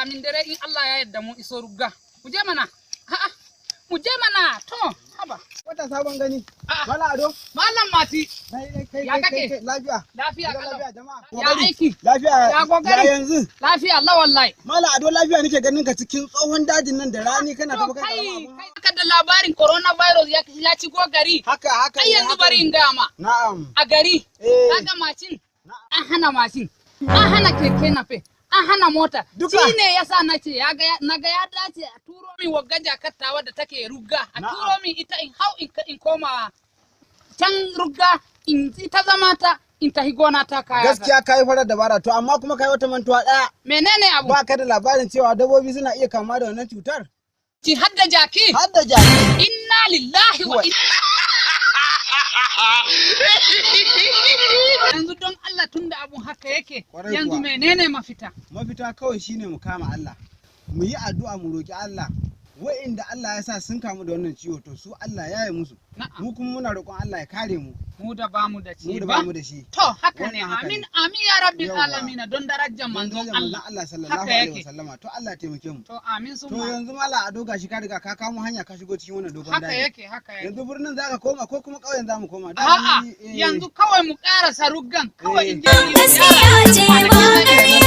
Kamin dare in Allah ya yarda mu iso rugga. Mu je mana. A'a, mu je mana. To, haba. Wata sabon gani. A'a. Mala Ado. Malam Mati, Kai kai Ya kai kake? kai lafiya. Lafiya Lafiya kalau. lafiya jama'a. Ya aiki? Lafiya. Ya kokari? Ya yanzu. Lafiya Allah wallahi. Mala Ado, lafiya nake ganin ka cikin tsohon dajin nan da rani kana To tafi kai kai, karamin abun. kai ka da labarin coronavirus ya shigo gari. Haka haka. Ai Ne, yanzu haka bari ne. in gaya ma. Na'am. A gari, kaga mashin, an hana mashin, an hana keke nafe, an hana mota. Duka. Shi ne yasa na ce ya ga na ga ya dace a turo min wagga jakattawa da take rugga, a turo min ita in hau in koma can rugga in ita zama ta in tahi gona ta kaya. Gaskiya kai farar dabara, to amma kuma kai wata mantuwa ɗaya. Menene abu? Ba ka da labarin cewa dabbobi suna iya kama da wannan cutar? Ci har da jaki. Har da jaki. Inna lillahi wa Wai. inna. Yanzu don Allah, tunda abun haka yake, Kwarai yanzu kuwa. menene mafita? Mafita kawai shine mu kama Allah. Mu yi addu'a, mu roki Allah. Wa'inda Allah ya sa sun kamu da wannan ciwo, to su Allah ya yi musu. Na'am. Mu kuma muna roƙon Allah ya kare mu. Mu da bamu da Mu ci da ba. bamu da shi. To haka ne, Wannan haka amin ne. amin ya rabbil Yawwa. alamin, don darajar Don manzon darajar Allah. manzon Allah sallallahu Haka alaihi yake. wasallama. To Allah ya taimake mu. To amin To summa. yanzu Mala Ado, gashi ka riga ka kamo hanya ka shigo cikin wannan dogon Haka daji. yake, haka yake. Yanzu birnin zaka koma ko kuma ƙauyen zamu koma? Da A'a, ni, yanzu kawai mu ƙarasa ruggan, kawai in je in yi Gaskiya ce ziyara. ba ƙarya.